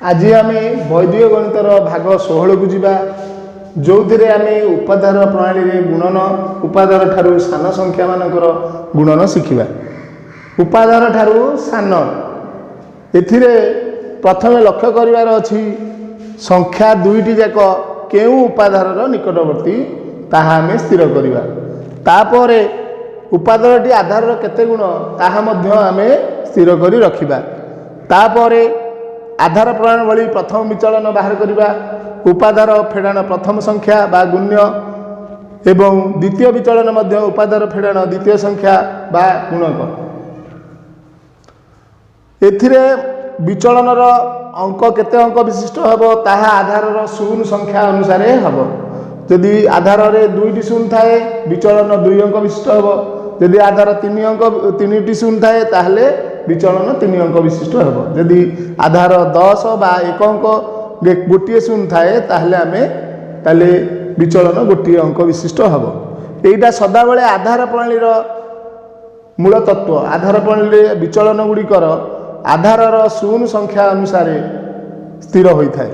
ଆଜି ଆମେ ବୈଦିକ ଗଣିତର ଭାଗ 16କୁ ଯିବା, ଯେଉଁଥିରେ ଆମେ ଉପାଧାର ପ୍ରଣାଳୀରେ ଗୁଣନ, ଉପାଧାର ଠାରୁ ସାନ ସଂଖ୍ୟାମାନଙ୍କର ଗୁଣନ ଶିଖିବା। ଉପାଧାର ଠାରୁ ସାନ। ଏଥିରେ ପ୍ରଥମେ ଲକ୍ଷ୍ୟ କରିବାର ଅଛି, ସଂଖ୍ୟା ଦୁଇଟି ଯାକ କେଉଁ ଉପାଧାରର ନିକଟବର୍ତ୍ତୀ ତାହା ଆମେ ସ୍ଥିର କରିବା। ତାପରେ ଉପାଧାରଟି ଆଧାରର କେତେ ଗୁଣ ତାହା ମଧ୍ୟ ଆମେ ସ୍ଥିର କରି ରଖିବା। ତାପରେ ଆଧାର ପ୍ରଣାଳୀ ଭଳି ପ୍ରଥମ ବିଚଳନ ବାହାର କରିବା, ଉପାଧାର ଫେଡ଼ାଣ ପ୍ରଥମ ସଂଖ୍ୟା ବା ଗୁଣ୍ୟ, ଏବଂ ଦ୍ୱିତୀୟ ବିଚଳନ ମଧ୍ୟ ଉପାଧାର ଫେଡ଼ାଣ ଦ୍ୱିତୀୟ ସଂଖ୍ୟା ବା ଗୁଣକ। ଏଥିରେ ବିଚଳନର ଅଙ୍କ କେତେ ଅଙ୍କ ବିଶିଷ୍ଟ ହେବ, ତାହା ଆଧାରର ଶୂନ ସଂଖ୍ୟା ଅନୁସାରେ ହେବ। ଯଦି ଆଧାରରେ ଦୁଇଟି ଶୂନ ଥାଏ, ବିଚଳନ ଦୁଇ ଅଙ୍କ ବିଶିଷ୍ଟ ହେବ। ଯଦି ଆଧାର ତିନି ଅଙ୍କ, ତିନିଟି ଶୂନ ଥାଏ, ତାହେଲେ ବିଚଳନ ତିନି ଅଙ୍କ ବିଶିଷ୍ଟ ହେବ। ଯଦି ଆଧାର 10 ବା ଏକ ଅଙ୍କ, ଗୋଟିଏ ଶୂନ ଥାଏ, ତାହେଲେ ବିଚଳନ ଗୋଟିଏ ଅଙ୍କ ବିଶିଷ୍ଟ ହେବ। ଏଇଟା ସଦାବେଳେ ଆଧାର ପ୍ରଣାଳୀର ମୂଳ ତତ୍ତ୍ୱ। ଆଧାର ପ୍ରଣାଳୀରେ ବିଚଳନ ଗୁଡ଼ିକର ଆଧାରର ଶୂନ ସଂଖ୍ୟା ଅନୁସାରେ ସ୍ଥିର ହୋଇଥାଏ।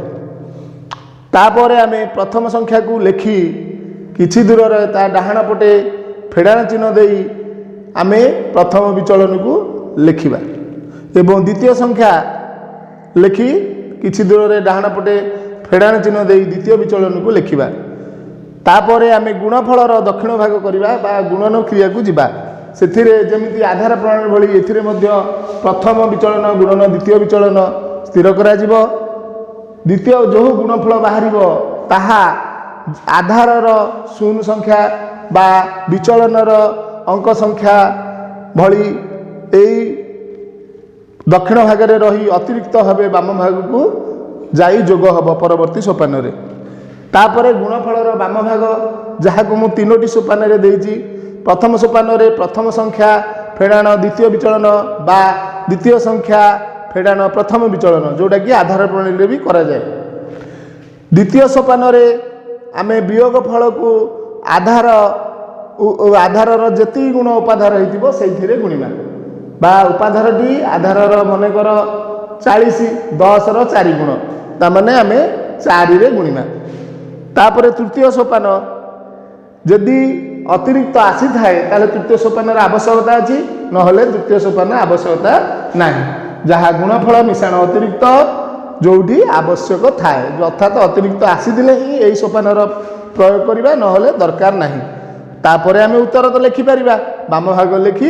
ତାପରେ ଆମେ ପ୍ରଥମ ସଂଖ୍ୟାକୁ ଲେଖି କିଛି ଦୂରରେ ତା ଡାହାଣ ପଟେ ଫେଡ଼ାଣ ଚିହ୍ନ ଦେଇ ଆମେ ପ୍ରଥମ ବିଚଳନକୁ ଲେଖିବା ଏବଂ ଦ୍ୱିତୀୟ ସଂଖ୍ୟା ଲେଖି କିଛି ଦୂରରେ ଡାହାଣ ପଟେ ଫେଡ଼ାଣ ଚିହ୍ନ ଦେଇ ଦ୍ୱିତୀୟ ବିଚଳନକୁ ଲେଖିବା। ତାପରେ ଆମେ ଗୁଣଫଳର ଦକ୍ଷିଣ ଭାଗ କରିବା ବା ଗୁଣନ କ୍ରିୟାକୁ ଯିବା। ସେଥିରେ ଯେମିତି ଆଧାର ପ୍ରଣାଳୀ ଭଳି ଏଥିରେ ମଧ୍ୟ ପ୍ରଥମ ବିଚଳନ ଗୁଣନ ଦ୍ୱିତୀୟ ବିଚଳନ ସ୍ଥିର କରାଯିବ। ଦ୍ୱିତୀୟ ଯେଉଁ ଗୁଣଫଳ ବାହାରିବ, ତାହା ଆଧାରର ଶୂନ ସଂଖ୍ୟା ବା ବିଚଳନର ଅଙ୍କ ସଂଖ୍ୟା ଭଳି ଏଇ ଦକ୍ଷିଣ ଭାଗରେ ରହି ଅତିରିକ୍ତ ଭାବେ ବାମ ଭାଗକୁ ଯାଇ ଯୋଗ ହେବ ପରବର୍ତ୍ତୀ ସୋପାନରେ। ତାପରେ ଗୁଣଫଳର ବାମ ଭାଗ, ଯାହାକୁ ମୁଁ ତିନୋଟି ସୋପାନରେ ଦେଇଛି। ପ୍ରଥମ ସୋପାନରେ ପ୍ରଥମ ସଂଖ୍ୟା ଫେଡ଼ାଣ ଦ୍ୱିତୀୟ ବିଚଳନ ବା ଦ୍ୱିତୀୟ ସଂଖ୍ୟା ଫେଡ଼ାଣ ପ୍ରଥମ ବିଚଳନ, ଯେଉଁଟାକି ଆଧାର ପ୍ରଣାଳୀରେ ବି କରାଯାଏ। ଦ୍ୱିତୀୟ ସୋପାନରେ ଆମେ ବିୟୋଗ ଫଳକୁ ଆଧାରର ଯେତିକି ଗୁଣ ଉପାଧାର ହେଇଥିବ, ସେଇଥିରେ ଗୁଣିବା। ବା ଉପାଧାରଟି ଆଧାରର ମନେକର 40, 10ର ଚାରି ଗୁଣ, ତାମାନେ ଆମେ ଚାରିରେ ଗୁଣିବା। ତାପରେ ତୃତୀୟ ସୋପାନ, ଯଦି ଅତିରିକ୍ତ ଆସିଥାଏ ତାହେଲେ ତୃତୀୟ ସୋପାନର ଆବଶ୍ୟକତା ଅଛି, ନହେଲେ ତୃତୀୟ ସୋପାନ ଆବଶ୍ୟକତା ନାହିଁ। ଯାହା ଗୁଣଫଳ ମିଶାଣ ଅତିରିକ୍ତ ଯେଉଁଠି ଆବଶ୍ୟକ ଥାଏ, ଅର୍ଥାତ୍ ଅତିରିକ୍ତ ଆସିଥିଲେ ହିଁ ଏହି ସୋପାନର ପ୍ରୟୋଗ କରିବା, ନହେଲେ ଦରକାର ନାହିଁ। ତାପରେ ଆମେ ଉତ୍ତର ତ ଲେଖିପାରିବା। ବାମ ଭାଗ ଲେଖି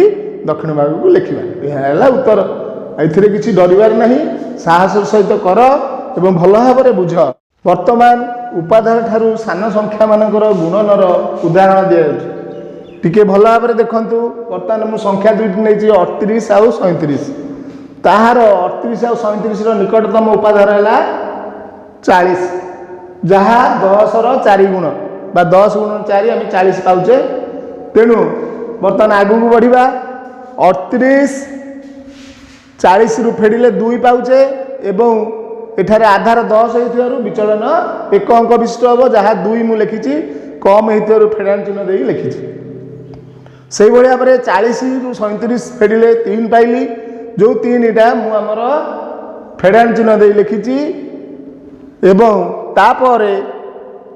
ଦକ୍ଷିଣ ଭାଗକୁ ଲେଖିବା। ଏହା ହେଲା ଉତ୍ତର। ଏଥିରେ କିଛି ଡରିବାର ନାହିଁ। ସାହସର ସହିତ କର ଏବଂ ଭଲ ଭାବରେ ବୁଝ। ବର୍ତ୍ତମାନ ଉପାଧାର ଠାରୁ ସାନ ସଂଖ୍ୟାମାନଙ୍କର ଗୁଣନର ଉଦାହରଣ ଦିଆଯାଉଛି। ଟିକେ ଭଲ ଭାବରେ ଦେଖନ୍ତୁ। ବର୍ତ୍ତମାନ ମୁଁ ସଂଖ୍ୟା ଦୁଇଟି ନେଇଛି, 38 ଆଉ 37। ତାହାର 38 ଆଉ 37ର ନିକଟତମ ଉପାଧାର ହେଲା 40, ଯାହା 10ର ଚାରି ଗୁଣ ବା 10 ଗୁଣ ଚାରି, ଆମେ 40 ପାଉଛେ। ତେଣୁ ବର୍ତ୍ତମାନ ଆଗକୁ ବଢ଼ିବା। 38 40ରୁ ଫେଡ଼ିଲେ ଦୁଇ ପାଉଛେ ଏବଂ ଏଠାରେ ଆଧାର 10 ହେଇଥିବାରୁ ବିଚଳନ ଏକ ଅଙ୍କ ବିଶିଷ୍ଟ ହେବ, ଯାହା ଦୁଇ ମୁଁ ଲେଖିଛି। କମ୍ ହେଇଥିବାରୁ ଫେଡ଼ାଣ ଚିହ୍ନ ଦେଇ ଲେଖିଛି। ସେଇଭଳି ଭାବରେ 40ରୁ 37 ଫେଡ଼ିଲେ ତିନି ପାଇଲି, ଯେଉଁ ତିନିଟା ମୁଁ ଆମର ଫେଡ଼ାଣ ଚିହ୍ନ ଦେଇ ଲେଖିଛି। ଏବଂ ତାପରେ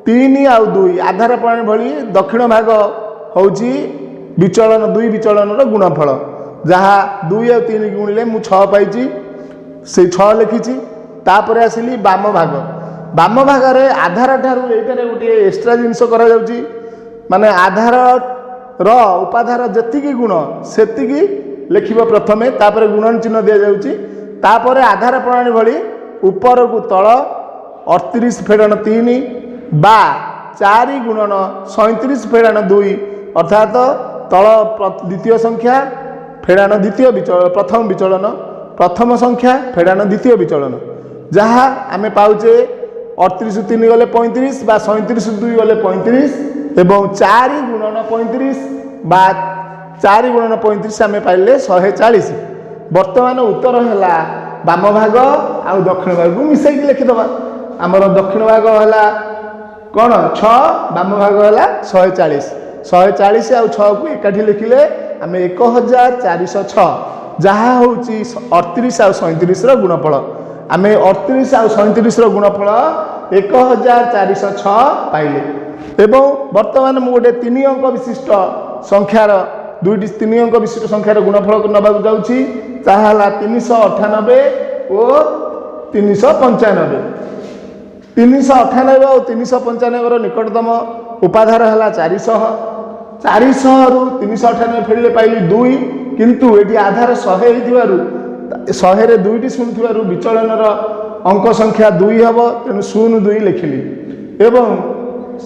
ତିନି ଆଉ ଦୁଇ, ଆଧାର ପ୍ରଣାଳୀ ଭଳି ଦକ୍ଷିଣ ଭାଗ ହେଉଛି ବିଚଳନ, ଦୁଇ ବିଚଳନର ଗୁଣଫଳ, ଯାହା ଦୁଇ ଆଉ ତିନି ଗୁଣିଲେ ମୁଁ ଛଅ ପାଇଛି, ସେଇ ଛଅ ଲେଖିଛି। ତାପରେ ଆସିଲି ବାମ ଭାଗ। ବାମ ଭାଗରେ ଆଧାର ଠାରୁ ଏଇଟାରେ ଗୋଟିଏ ଏକ୍ସଟ୍ରା ଜିନିଷ କରାଯାଉଛି, ମାନେ ଆଧାରର ଉପାଧାର ଯେତିକି ଗୁଣ ସେତିକି ଲେଖିବ ପ୍ରଥମେ। ତାପରେ ଗୁଣନ ଚିହ୍ନ ଦିଆଯାଉଛି। ତାପରେ ଆଧାର ପ୍ରଣାଳୀ ଭଳି ଉପରକୁ ତଳ, 38 ଫେଡ଼ାଣ ତିନି ବା ଚାରି ଗୁଣନ 37 ଫେଡ଼ାଣ ଦୁଇ, ଅର୍ଥାତ ତଳ ଦ୍ୱିତୀୟ ସଂଖ୍ୟା ଫେଡ଼ାଣ ଦ୍ୱିତୀୟ ବିଚଳ ପ୍ରଥମ ବିଚଳନ, ପ୍ରଥମ ସଂଖ୍ୟା ଫେଡ଼ାଣ ଦ୍ୱିତୀୟ ବିଚଳନ, ଯାହା ଆମେ ପାଉଛେ 38 ତିନି ଗଲେ 35 ବା 37 ଦୁଇ ଗଲେ 35 ଏବଂ ଚାରି ଗୁଣନ 35 ବା ଚାରି ଗୁଣନ 35, ଆମେ ପାଇଲେ 140। ବର୍ତ୍ତମାନ ଉତ୍ତର ହେଲା, ବାମ ଭାଗ ଆଉ ଦକ୍ଷିଣ ଭାଗକୁ ମିଶେଇକି ଲେଖିଦେବା। ଆମର ଦକ୍ଷିଣ ଭାଗ ହେଲା କ'ଣ? ଛଅ। ବାମ ଭାଗ ହେଲା 140। 140 ଆଉ ଛଅକୁ ଏକାଠି ଲେଖିଲେ ଆମେ 1406, ଯାହା ହେଉଛି 38 ଆଉ 37ର ଗୁଣଫଳ। ଆମେ 38 ଆଉ 37ର ଗୁଣଫଳ 1406 ପାଇଲେ। ଏବଂ ବର୍ତ୍ତମାନ ମୁଁ ଗୋଟେ ତିନି ଅଙ୍କ ବିଶିଷ୍ଟ ସଂଖ୍ୟାର, ଦୁଇଟି ତିନି ଅଙ୍କ ବିଶିଷ୍ଟ ସଂଖ୍ୟାର ଗୁଣଫଳ ନେବାକୁ ଯାଉଛି। ତାହା ହେଲା 398 ଓ 395। 398 ଆଉ 395ର ନିକଟତମ ଉପାଧାର ହେଲା 400। 400ରୁ 398 ଫେଡ଼ିଲେ ପାଇଲି ଦୁଇ। କିନ୍ତୁ ଏଠି ଆଧାର 100 ହେଇଥିବାରୁ, 100ରେ ଦୁଇଟି ଶୂନ ଥିବାରୁ ବିଚଳନର ଅଙ୍କ ସଂଖ୍ୟା ଦୁଇ ହେବ। ତେଣୁ 02 ଲେଖିଲି। ଏବଂ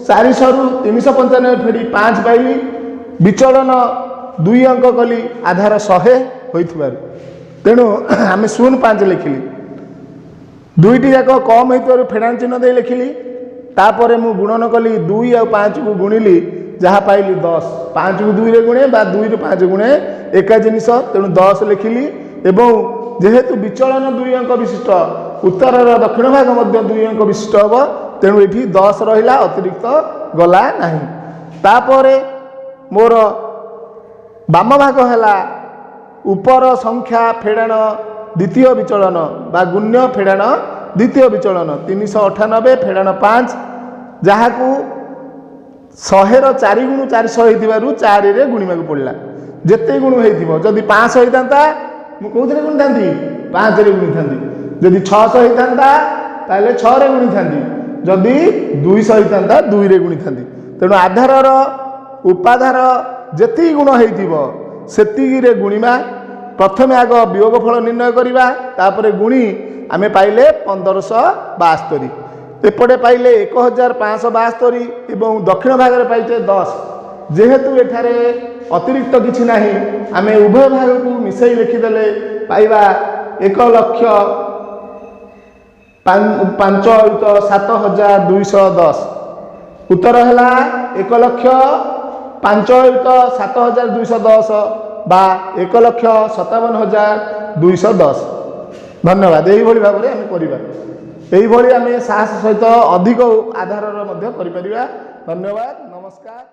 400ରୁ 395 ଫେଡ଼ି ପାଞ୍ଚ ପାଇଲି। ବିଚଳନ ଦୁଇ ଅଙ୍କ କଲି ଆଧାର 100 ହୋଇଥିବାରୁ, ତେଣୁ ଆମେ 05 ଲେଖିଲି। ଦୁଇଟି ଯାକ କମ୍ ହେଇଥିବାରୁ ଫେଡ଼ାଣ ଚିହ୍ନ ଦେଇ ଲେଖିଲି। ତାପରେ ମୁଁ ଗୁଣନ କଲି। ଦୁଇ ଆଉ ପାଞ୍ଚକୁ ଗୁଣିଲି, ଯାହା ପାଇଲି 10। ପାଞ୍ଚକୁ ଦୁଇରେ ଗୁଣେ ବା ଦୁଇରୁ ପାଞ୍ଚ ଗୁଣେ ଏକା ଜିନିଷ, ତେଣୁ 10 ଲେଖିଲି। ଏବଂ ଯେହେତୁ ବିଚଳନ ଦୁଇ ଅଙ୍କ ବିଶିଷ୍ଟ, ଉତ୍ତରର ଦକ୍ଷିଣ ଭାଗ ମଧ୍ୟ ଦୁଇ ଅଙ୍କ ବିଶିଷ୍ଟ ହେବ। ତେଣୁ ଏଠି 10 ରହିଲା, ଅତିରିକ୍ତ ଗଲା ନାହିଁ। ତାପରେ ମୋର ବାମ ଭାଗ ହେଲା ଉପର ସଂଖ୍ୟା ଫେଡ଼ାଣ ଦ୍ୱିତୀୟ ବିଚଳନ ବା ଗୁଣ୍ୟ ଫେଡ଼ାଣ ଦ୍ୱିତୀୟ ବିଚଳନ, 398 ଫେଡ଼ାଣ ପାଞ୍ଚ, ଯାହାକୁ 100ର ଚାରି ଗୁଣ 400 ହେଇଥିବାରୁ ଚାରିରେ ଗୁଣିବାକୁ ପଡ଼ିଲା। ଯେତେ ଗୁଣ ହେଇଥିବ, ଯଦି 500 ହେଇଥାନ୍ତା ମୁଁ କେଉଁଥିରେ ଗୁଣିଥାନ୍ତି? ପାଞ୍ଚରେ ଗୁଣିଥାନ୍ତି। ଯଦି 600 ହେଇଥାନ୍ତା, ତାହେଲେ ଛଅରେ ଗୁଣିଥାନ୍ତି। ଯଦି 200 ହେଇଥାନ୍ତା, ଦୁଇରେ ଗୁଣିଥାନ୍ତି। ତେଣୁ ଆଧାରର ଉପାଧାର ଯେତିକି ଗୁଣ ହେଇଥିବ, ସେତିକିରେ ଗୁଣିବା। ପ୍ରଥମେ ଆଗ ବିୟୋଗ ଫଳ ନିର୍ଣ୍ଣୟ କରିବା, ତାପରେ ଗୁଣି ଆମେ ପାଇଲେ 1572। ଏପଟେ ପାଇଲେ 1572 ଏବଂ ଦକ୍ଷିଣ ଭାଗରେ ପାଇଛେ 10। ଯେହେତୁ ଏଠାରେ ଅତିରିକ୍ତ କିଛି ନାହିଁ, ଆମେ ଉଭୟ ଭାଗକୁ ମିଶାଇ ଲେଖିଦେଲେ ପାଇବା 1 ଲକ୍ଷ ପାଞ୍ଚ ଅୟୁତ 7210। ଉତ୍ତର ହେଲା 1 ଲକ୍ଷ ପାଞ୍ଚ ଅୟୁତ 7210 ବା 1,57,210। ଧନ୍ୟବାଦ। ଏଇଭଳି ଭାବରେ ଆମେ କରିବା। ଏଇଭଳି ଆମେ ସାହସ ସହିତ ଅଧିକ ଆଧାରର ମଧ୍ୟ କରିପାରିବା। ଧନ୍ୟବାଦ, ନମସ୍କାର।